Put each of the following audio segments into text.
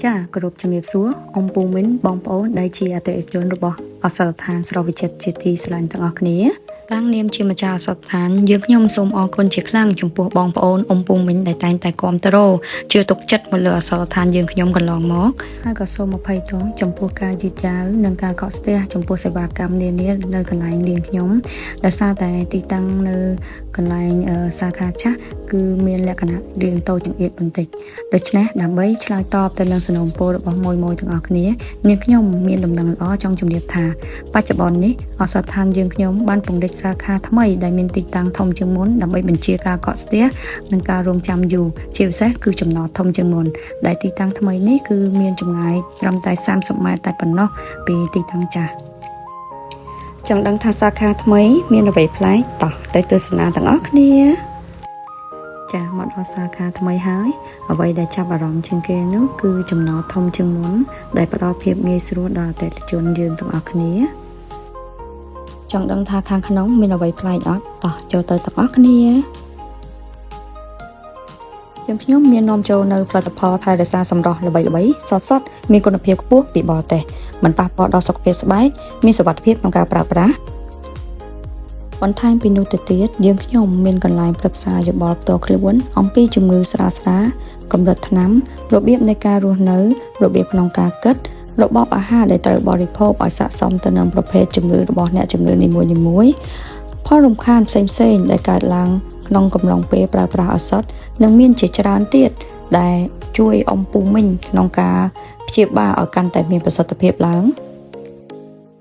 ចាគោរពជំរាបសួរអ៊ំពូមីនបងប្អូនដែលជាអតិថិជនរបស់ឱសថដ្ឋានស្រស់វិចិត្រជាទីស្រឡាញ់ទាំងអស់គ្នាតាំងនាមជាម្ចាស់ឱសថដ្ឋានយើងខ្ញុំសូមអរគុណជាខ្លាំងចំពោះបងប្អូនអ៊ំពូមីនដែលតែងតែគាំទ្រជឿទុកចិត្តមកលើឱសថដ្ឋានយើងខ្ញុំកន្លងមកហើយក៏សូមអភ័យទោសចំពោះការយឺតយ៉ាវនិងការកកស្ទះចំពោះសេវាកម្មនានានៅកន្លែងលៀងខ្ញុំដោយសារតែទីតាំងនៅកន្លែងអឺសាខាចាស់គឺមានលក្ខណៈរាងតូចចង្អៀតបន្តិច ដូច្នេះដើម្បីឆ្លើយតបទៅនឹងសំណូមពររបស់មួយមួយទាំងអស់គ្នានាងខ្ញុំមានដំណឹងល្អចង់ជម្រាបថាបច្ចុប្បន្ននេះឱសថដ្ឋានយើងខ្ញុំបានពង្រីកសាខាថ្មីដែលមានទីតាំងធំជាងមុនដើម្បីបញ្ជាការកកស្ទះនិងការរងចាំយូរជាពិសេសគឺចំណតធំជាងមុនដែលទីតាំងថ្មីនេះគឺមានចម្ងាយត្រឹមតែ30ម៉ែត្រតែប៉ុណ្ណោះពីទីតាំងចាស់ចង់ដឹងថាសាខាថ្មីមានអ្វីប្លែកតោះទៅទស្សនាទាំងអស់គ្នា ចាមកដល់សាខាថ្មីហើយអ្វីដែលចាប់អារម្មណ៍ជាងគេនោះគឺចំណតធំជាងមុនដែលផ្ដល់ភាពងាយស្រួលដល់អតិថិជនយើងទាំងអស់គ្នាចង់ដឹងថាខាងក្នុងមានអ្វីប្លែកអត់តោះចូលទៅទាំងអស់គ្នាយើងខ្ញុំមាននាំចូលនៅផលិតផលថែរក្សាសម្រស់ល្បីៗសតសតមានគុណភាពខ្ពស់ពីបរទេសមិនប៉ះពាល់ដល់សុខភាពស្បែកមានសុវត្ថិភាពក្នុងការប្រើប្រាស់ បន្ថែមពីនោះទៅទៀតយើងខ្ញុំមានកន្លែងប្រឹក្សាយោបល់ផ្ទាល់ខ្លួនអំពីជំងឺស្រាលស្រាលកម្រិតថ្នាំរបៀបនៃការរស់នៅរបៀបក្នុងការគិតរបបអាហារដែលត្រូវបរិភោគឲ្យស័ក្តិសមទៅនឹងប្រភេទជំងឺរបស់អ្នកជំងឺនីមួយៗផលរំខានផ្សេងៗដែលកើតឡើងក្នុងកំឡុងពេលប្រើប្រាស់ឱសថនិងមានជាច្រើនទៀតដែលជួយអំពូមីញក្នុងការព្យាបាលឲ្យកាន់តែមានប្រសិទ្ធភាពឡើង។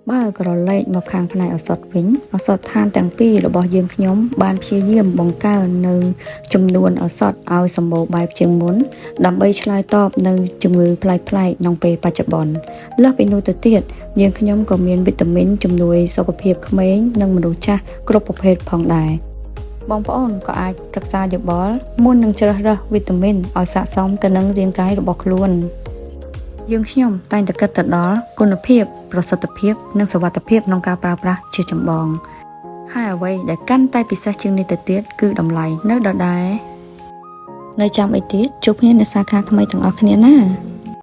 បើក្រឡេកមកខាងផ្នែកឱសថវិញឱសថដ្ឋានទាំងពីររបស់យើងខ្ញុំបានព្យាយាមបង្កើននៅចំនួនឱសថឲ្យសម្បូរបែបជាងមុនដើម្បីឆ្លើយតបនៅជំងឺប្លែកៗក្នុងពេលបច្ចុប្បន្នលើសពីនោះទៅទៀតយើងខ្ញុំក៏មានវីតាមីនជំនួយសុខភាពក្មេងនិងមនុស្សចាស់គ្រប់ប្រភេទផងដែរបងប្អូនក៏អាចប្រឹក្សាយោបល់មុននឹងជ្រើសរើសវីតាមីនឲ្យស័ក្តិសមទៅនឹងរាងកាយរបស់ខ្លួន យើងខ្ញុំតែងតែគិតទៅដល់គុណភាពប្រសិទ្ធភាពនិងសុវត្ថិភាពក្នុងការប្រើប្រាស់ជាចម្បងហើយអ្វីដែលកាន់តែពិសេសជាងនេះទៅទៀតគឺតម្លៃនៅដដែលនៅចាំអីទៀតជួបគ្នានៅសាខាថ្មីទាំងអស់គ្នាណា។